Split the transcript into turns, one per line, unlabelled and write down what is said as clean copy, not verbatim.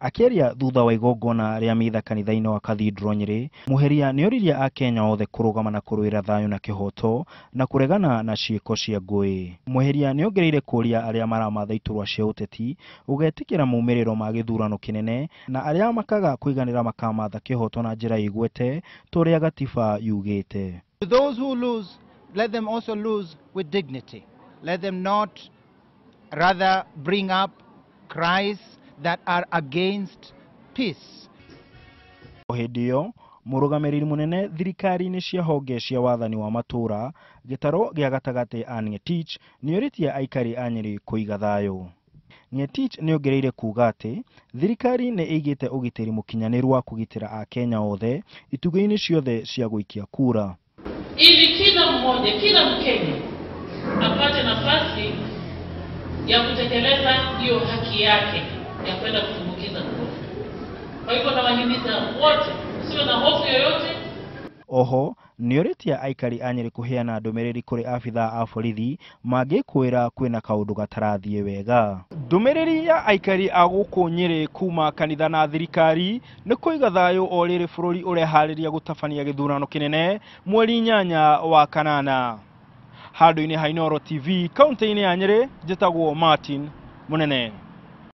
Akĩaria thutha wa igongona rĩa mitha kanitha-inĩ wa Cathedral Nyĩrĩ, Muheria nĩoririe akenya othe kũrũgama na kũrũĩra thayũ na kĩhoto na kũregana na ciĩko cia ngũĩ. Muheria nĩongereire kũria arĩa maramatha iturwa cia ũteti gũgetĩkĩra maumĩrĩro ma gĩthurano kĩnene na arĩa makaga kũiganĩra makamatha kĩhoto na njĩra ĩgwete ta ũrĩa gatiba yugĩte.
To those who lose, let them also lose with dignity. Let them not rather bring up cries that are against peace.
O hĩndĩ ĩyo, mũrũgamĩrĩri mũnene thirikari-inĩ cia honge cia wathani wa matũũra gĩtarũ gĩa gatagatĩ Ann Ngetich nĩorĩtie aikari a Nyĩrĩ kũiga thayũ. Ngetich nĩongereire kuga atĩ thirikari nĩ ĩigĩte ũgitĩri mũkinyanĩru wa kũgitĩra akenya othe itugĩ-inĩ ciothe cia gũikia kura.
Ili kila mmoja, kila Mkenya apate nafasi ya kutekeleza hiyo haki yake ya kwenda kutumbukiza kura. Kwa hivyo nawahimiza wote, usiwe na hofu yoyote.
Oho nĩorĩtie aikari a Nyĩrĩ kũheana ndũmĩrĩri kũrĩ abithaa a borithi mangĩkwĩra kwĩna kaũndũ gatarathiĩ wega. Ndũmĩrĩri ya aikari a gũkũ Nyĩrĩ kuma kanitha na thirikari nĩ kũiga thayũ o rĩrĩ bũrũri ũreharĩria gũtabania gĩthurano kĩnene mweri 8 wa kanana. Handũ-inĩ ha Inooro TV kaunti-inĩ ya Nyĩrĩ, njĩtagwo Martin Munene.